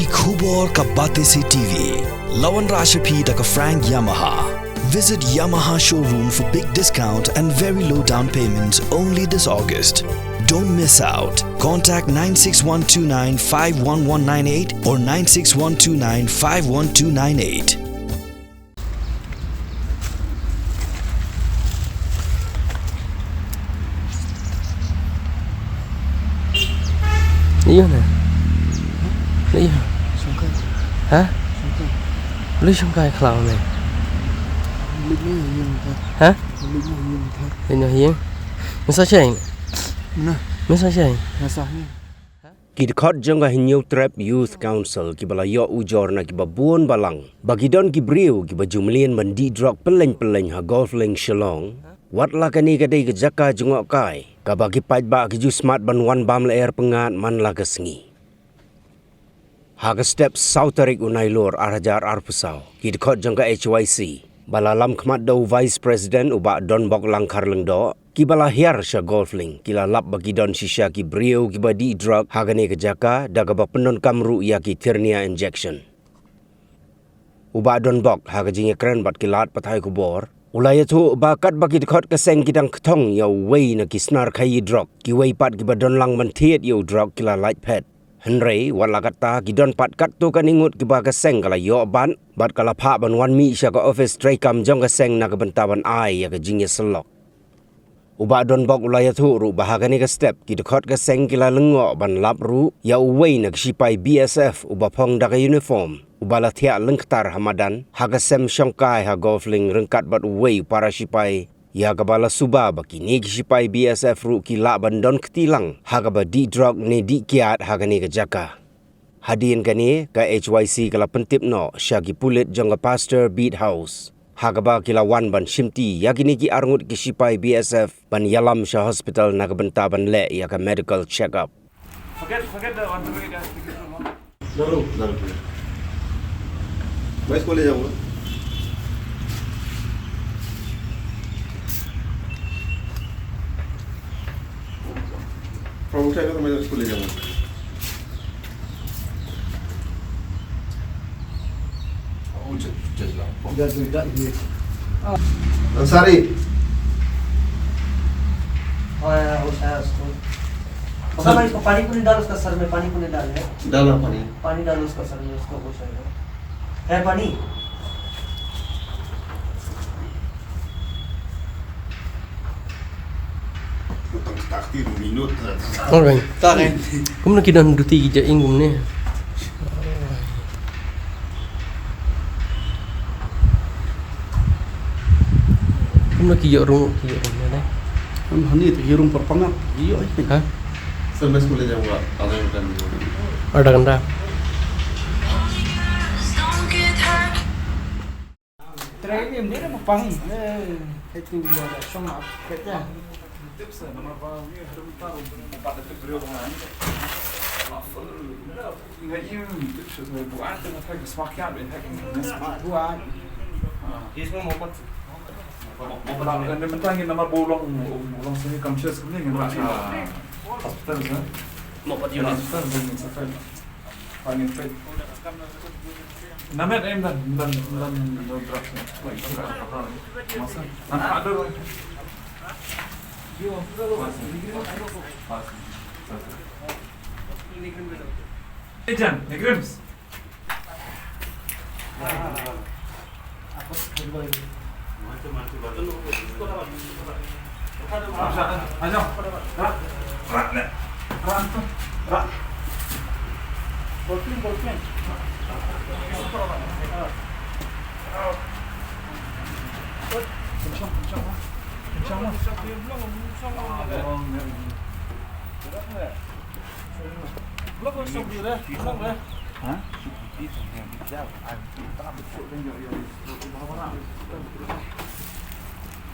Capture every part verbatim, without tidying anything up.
Khubor ka Batesi T V. La wanrah sha phi da ka Frank Yamaha. Visit Yamaha showroom for big discount and very low down payment only this August. Don't miss out. Contact nine six one two nine five one one nine eight or nine six one two nine five one two nine eight. Iyo na. Iyo. Sungkai. Ha? Sungkai. Lu sungkai khlaw ne. Lik ne yung ta. Ha? Lik ne yung ta. Lik ne yung. Masa cheng. Na. Masa cheng. Masa ni. Ki dkhot jong ka Hynñiewtrep Youth Council kiba la ïoh ujor na kiba bun balang ba ki don ki briew kiba ju mlien ban dih drok pylleng pylleng ha Golf Link Shillong. Wat la kane ka dei ka jaka jngohkai kaba ki paidbah ki ju smat ban wan bam lyer pyngngad man la ka sngi. Ha ka step saw tarik u Nailur ar hajar arphew saw, ki dkhot jong ka H Y C ba la lam khmat da u Vice President u Bah Donbok Langkhar Lyngdoh, kiba la hiar sha Golf Link, ki la lap ba ki don shisha ki briew kiba dih drok ha kane ka jaka da kaba pyndonkam ruh ïa ki thyrnia injection. U Bah Donbok ha ka jingïakren bad ki lad pathai khubor u la ïathuh ba katba ki dkhot ka seng ki dang kthong ïa uwei na ki snar khaïi drok, kiwei pat kiba don lang ban thied ïa u drok ki la lait phet. Hynrei wat la katta ki don pat katto katne ngut kiba ka seng ka la ïoh ban bad ka la phah ban wan mih sha ka office treikam jong ka seng na ka bynta ban ai ïa ka jingïasyllok. U Bah Donbok u la ïathuh ruh ba ha kane ka step ki dkhot ka seng ki la lyngngoh ban lap ruh ïa uwei na ki shipai B S F uba phong da ka uniform, uba la thiah lyngktar ha madan ha ka sem shongkai ha Golf Link ryngkat bad uwei u para shipai, ïa kaba la suba ba kine ki shipai B S F ruh ki lah ban don kti lang ha kaba dih drok ne dih kiad ha kane ka jaka. Hadien kane ka H Y C ka la pyntip noh sha ki pulit jong ka Pasteur Beat House, ha kaba ki la wan ban shimti ïa kine ki arngut ki shipai B S F ban ïalam sha hospital na ka bynta ban leh ïa ka medical check up. Forget, forget the one. Jaro, jaro. मैं इसको ले जाऊंगा। प्रॉब्लम उठाएगा तो मैं इसको ले जाऊंगा। Ansari. हाँ, वो शायद उसको। पता नहीं, इसको पानी को नहीं डाल, उसका सर में पानी को नहीं डाल है। डाला पानी। पानी डालो उसका सर में, उसको होश आएगा। है पानी? Utang takti dua minit. Alright. Kumno ki don duty ki ja ing kumne. Kumno ki ïoh rung, ki ïoh rung ne. Em, hani te ki rung perpangat. Ïoh. Ha? Sampai sekolah jam berapa? Ada yang kan. Ada kan dah. Trai ni mesti ada pang. Eh, itu dia ada shong up. Kata. Tips na mar ba wi har ta ru ba da te briew ba. Nga im tips na bu an te na thai smak ya be thai smak bu an. Isme mopat. Ba ne mentang ni namar ba u long, u long sini conscious ni ngan rasa hospital sa. Mopat unit. Hospital ni sa. Fine, fine. Na met em dan, dan, dan, dan drugs ni. Masa? Na ada. Masa? Masa? Ejan, Negrims.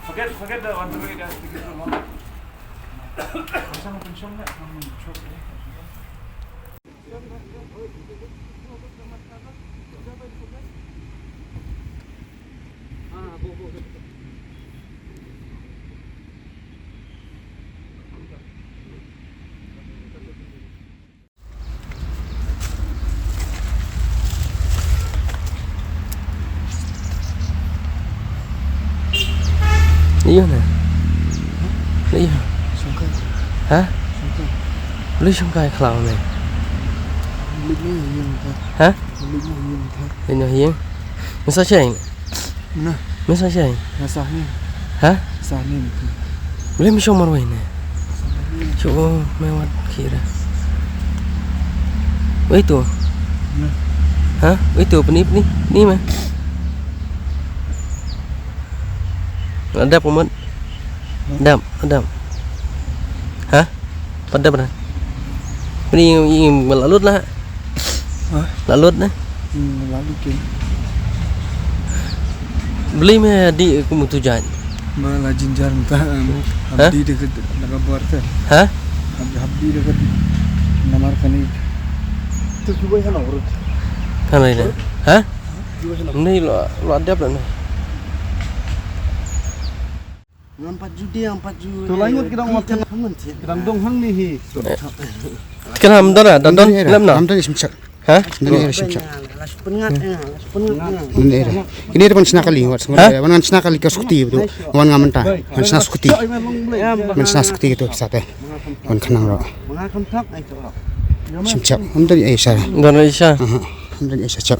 Forget, forget the one way, guys. Iyo ne. Iyo. Sungkai. Ha? Sungkai. Beli sungkai khlaw ne. Beli ne yung ka. Ha? Beli ne yung ka. Beli ne yung. Masa siang. Nah. Masa siang. Masa ni. Ha? Masa ni. Beli misong marwai ne. Shu me wat kira. Wei tu. Nah. Ha? Wei tu peni peni ni mah. Adap amat. Adap, adap. Ha? Pada pada. Ini ini melalot lah. Ha? Lalot nah. Hmm, lalu ke. Beli me di aku mutu jan. Malah jinjar entah. Ha? Habdi dekat nak kabar teh. Ha? Hab- Habdi dekat namar kani. Tu juga sana urut. Kan ini. Ha? Juga sana. Ini lo lo adap lah ni. Ngam pat ju dia, ngam pat ju. Tu laingut kita ngam pat. Kita dong hang ni hi. Kenapa dara? Dah don lem na. Ngam don sim chak. Ha? Don sim chak. Ini ini pun sna kali, wat sna kali ka sukti tu. Wan ngam mentah. Wan sna sukti. Wan sna sukti tu sate. Wan khnang ro. Sim chak. Ngam don ai sa. Don ai sa. Ngam don ai sa chak.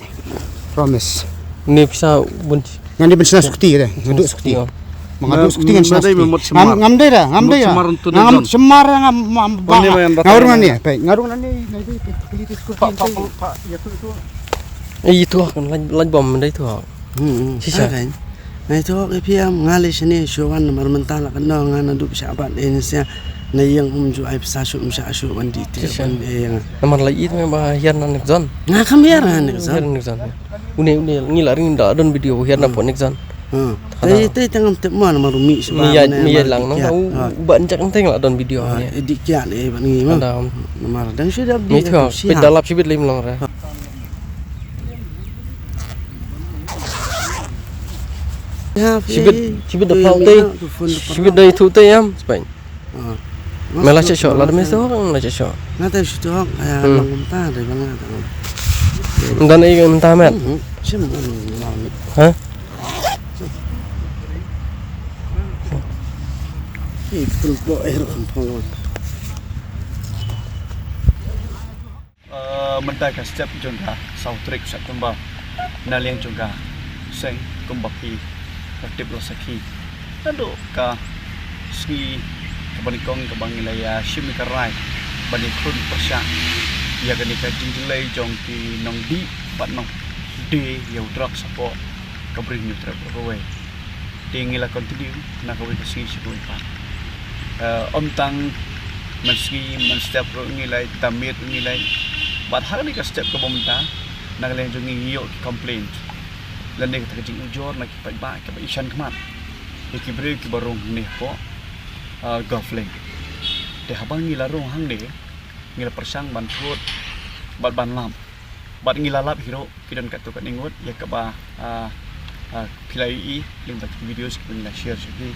Promise. Ni pisa bun. Ngan di bensna sukti kata. Ngan duk sukti. Manga duk sukti ngan sna sukti. Ngam ngam dei da, ngam dei da. Ngam semar ngam ngam ngam rung nani, pe ngam rung nani. Eh itu kan lain lain bom dei tu. Hmm. Sisa kan. Ngai tu ke piam ngali sini suan mar mentala kan ngan duk sabat ini sia. Na ïing um ju ai pisa shu um sha shu ban di ti ban ïing. Namar la it me ba hiar na nek zon. Nga kam hiar na nek zon. Hiar na nek zon. Une une ngi la ring da don video hiar na pon nek zon. Hmm. Tei tei tang am tep man ma rumi sba. Mi ya mi ya lang no u ba njak teng la don video ni. Di kya le ban ngi ma. Namar dang shi da di. Mi tu pe dalap shibit lim long re. Shibit shibit da pau tei. Shibit da itu tei am spai. Mela che sho la de me so la che sho. Nga ta shu tok ya long ta de bang ta. Dan ai ta met. Sim. Ha? Ei pul po er pul. Mynta ka step jong ka saw tarik September na liang jong ka seng kumba phi ka tip la sakhi. Naduh ka sngi kaba nyngkong kaba ngi la ïa shim ïa ka rai ban ïa khun pyrshah ïa kane ka jingjynjar jong ki nongdih bad nongdie ïa u drugs hapoh ka Bri Hynñiewtrep Ri Bhoi. Te ngi la continue na kawei ka sngi sha kawei pat. Ym tang mynsngi mynstep ruh ngi leit, da miet ruh ngi leit. Bad ha kane ka step kaba mynta na ka liang jong ngi ngi ïoh ki complaint lane kata ka jingujor na ki paidbah kiba ïashem khmat ïa ki briew kiba rung hangne hapoh Golf Link. Te haba ngi la rung hangne ngi la pyrshang ban thut bad ban lap bad ngi la lap hi ruh. Ki don katto katne ngut ïa kaba phi la ïohi lyngba ki videos kiba ngi la share sha phi.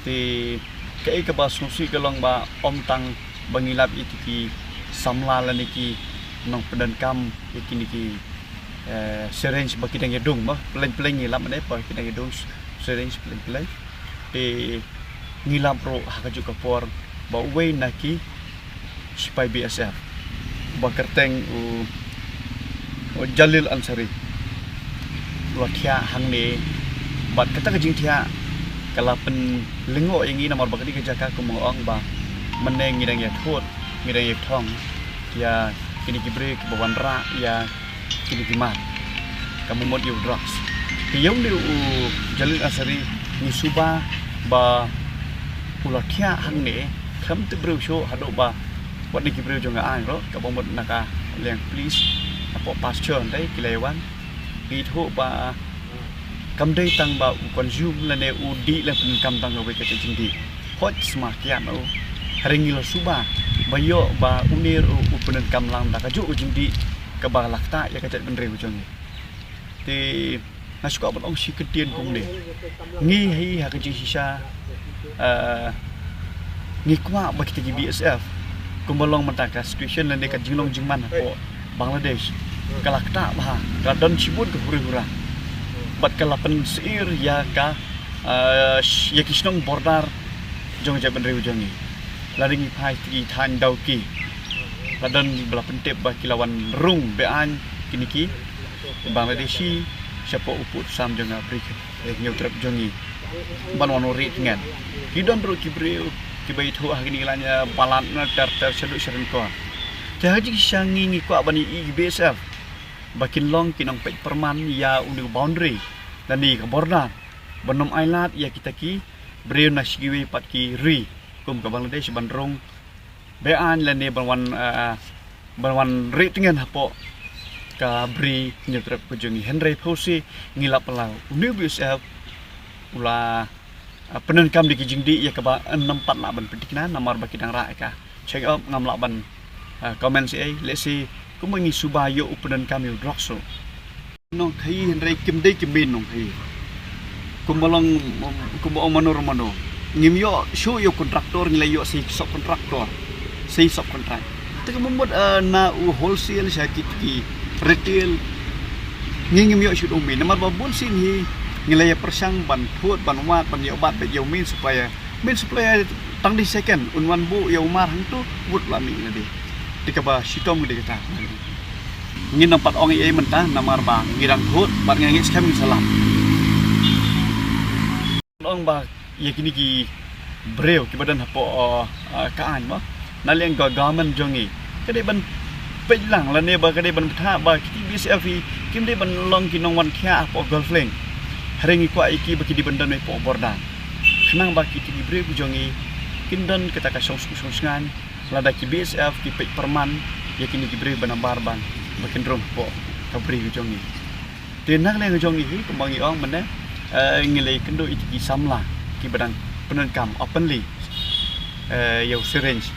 Te kaei kaba sngewsih ka long ba ym tang ba ngi lap ïa ki samla lane ki nongpyndonkam ïa kine ki syringe ba ki dang ïa dung ba pleng pleng ngi lap ne ba ki dang ïa dung syringe pleng pleng. Te ngi lap ruh ha kajuh ka por ba uwei na ki sipai B S F ba kyrteng u Jalil Ansari u la thiah hangne bad kata ka jingthiah ka la pynlyngngoh ïa ngi namar ba ka dei ka jaka kumba nga ong ba mynne ngi dang ïa thut ngi dang ïa thong ïa kine ki briew kiba wanrah ïa kine ki mat. Ka mut ïa u drugs. Te ïa une u Jalil Ansari ngi suba ba u la thiah hangne khlem tip briew shuh haduh ba wat ne ki briew jong nga ai ruh kaba mut na ka liang police hapoh pasture hynrei ki la ïa wan. Ngi ithuh ba kam dei tang ba u consume lane u dih lane pyndonkam tang kawei ka jingdih. Hooid sma kiad u. Hynrei ngi la suba ba ïoh ba une ruh u pyndonkam lang da kajuh ka jingdih kaba la ktah ïa ka jaitbynriew jong ngi. Te nga shu kwah ban ong shi kyntien kumne. Ngi hi ha ka jingshisha ngi kwah ba kita ki B S F kumba long mynta ka situation lane ka jinglong jingman hapoh Bangladesh ka la ktah bha, ka la don shibun ka huri hura bad ka la pynsyier ïa ka Ah, sh- ïa ki shnong border jong jaitbynriew jong ngi. Lada ngi phai ki thaiñ Dawki, la don ba la pyntip ba ki la wan rung be-aiñ kine ki Bangladeshi shapoh u pud sam jong ka Bri Hynñiewtrep jong ngi. Ban wan rieh tngen. Ki don ruh ki briew kiba ïathuh ha kine ki lane balat na ter ter shaduh sharyngkor. Te ha jingshisha ngi ngi kwah ban ïohi ïa ki B S F ba kin long ki nongpeit pyrman ïa une u boundary lane ka border, ban ym ailad ïa kita ki briew na sha kiwei pat ki ri kum ka Bangladesh ban rung be-aiñ lane ban wan, ah, ban wan rieh tngen hapoh ka Bri Hynñiewtrep ka jong ngi. Hynrei phewse ngi la pynlait une u B S F u la, ah, pyndonkam da ki jingdih ïa kaba ym pat lah ban pynthikna namar ba ki dang rah ïa ka. Check up, ngam lah ban, ah, comment shi ei, lehse kumba ngi suba ïoh u pyndonkam ïa u drugs ruh. Nongkhaïi hynrei kim dei kim mih nongkhaïi. Kumba long, kumba ong mano mano. Ngim ïoh shuh ïa u contractor, ngi la ïoh sei sub contractor. Sei sub contract. Te kumba mut, eh, na u wholesale sha ki, ki retail. Ngi ngim ïoh shuh u mih. Namar ba bun sien hi ngi la ïa pyrshang ban thut, ban wad, ban ïoh bat bad ïa u main supplier. Main supplier tang dei second, un wan buh ïa u mar hangto, wut la mih lade. Te kaba shitom ngi dei kata. Ngin nang pat ong ei ei mynta namar ba ngi dang thut bad ngi ngeit skhem ngi sa lah. Ong ba ïa kine ki briew kiba don hapoh, uh, uh, ka aiñ mo. Na liang ka government jong ngi ka dei ban peit lang lane ba ka dei ban bthah ba kiti B S F hi kim dei ban long ki nongwan thiah hapoh Golf Link. Hynrei ngi kwah ïa ki ba ki dei ban don hapoh border. Khnang ba kiti ki briew ki jong ngi kin don kata ka shong shong shngaiñ. Lada ki B S F ki peit pyrman ïa kine ki briew ba nabar ban ba kin rung hapoh ka bri ka jong ngi. Te na ka liang ka jong ngi hi kumba ngi ong mynne, eh, ngi la ïakynduh ïa ki samla kiba dang pyndonkam openly, eh, ïa u syringe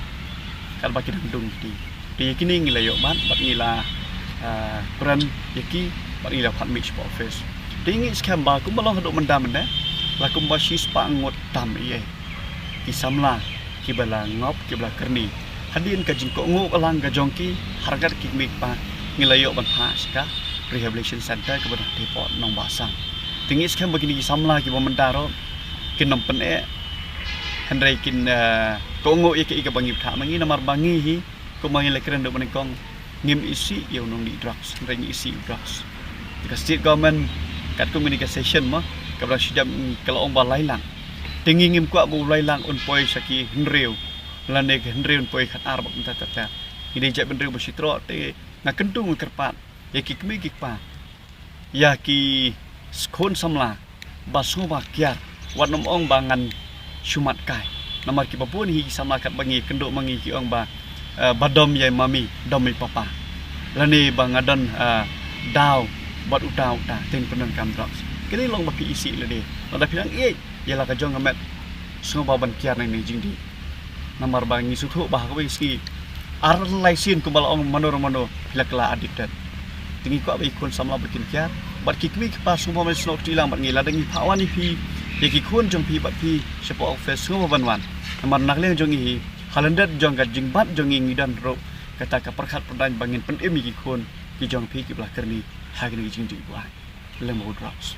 katba ki dang dung kti. Te ïa kine ngi la ïoh bat bad ngi la, eh, kren ïa ki bad ngi la phah mih shapoh office. Te ngi skhem ba kumba long haduh mynta mynne la kumba shispah ngut tam ïa ki samla kiba la ngop kiba la kyrni. Hadien ka jingkohnguh lang ka jong ki ha ryngkat ki kmie ki kpa ngi la ïoh ban phah sha ka rehabilitation center kaba dang tei hapoh Nongbahsang. Te ngi skhem ba kine ki samla kiba mynta ruh kin ym pyneh hynrei kin, eh, kohnguh ïa kaei kaba ngi bthah ma ngi namar ba ngi hi kumba ngi la kren haduh mynnyngkong ngim isih ïa u nongdih drugs hynrei ngi isih u drugs. Te ka state government katkum kane ka session mo kaba dang shu dep ka la ong ba lai lak. Te ngi ngim kwah ba u lai lak un poi sha ki hynriew lane ki hynriew un poi khatar bad kumta ter ter. Ngi dei jaitbynriew ba shitroh te nga kyntu nga kyrpad ïa ki kmie ki kpa ïa ki khun samla ba sngewbha kiar wat nym ong ba ngan shu mat kai. Namar kiba bun hi ki samla katba ngi kynduh ma ngi ki ong ba, eh, ba dom ïa i mami dom ïa i papa lane ba nga don, eh, daw bad uta uta te pyndonkam drugs. Kine long ba phi isih lade lada phi dang ïeit ïa la ka jong ka met sngewbha ban kiar na kine ki jingdih. Namar ba ngi sngewthuh ba ha kawei ka sngi ar lai sien kumba la ong mano mano phi la kylla addicted. Te ngi kwah ba ki khun samla ba kin kiar bad ki kmie ki kpa sngewbha ban snoh kti lang bad ngi lada ngi phah wan ïa phi ïa ki khun jong phi bad phi shapoh office sngewbha ban wan. Namar na ka liang jong ngi hi ha lyndet jong ka jingbat jong ngi ngi don ruh kata ka pyrkhat pyrdaiñ ba ngin pynim ïa ki khun ki jong phi kiba la kyrni ha kine ki jingdih buaid lem bad drugs.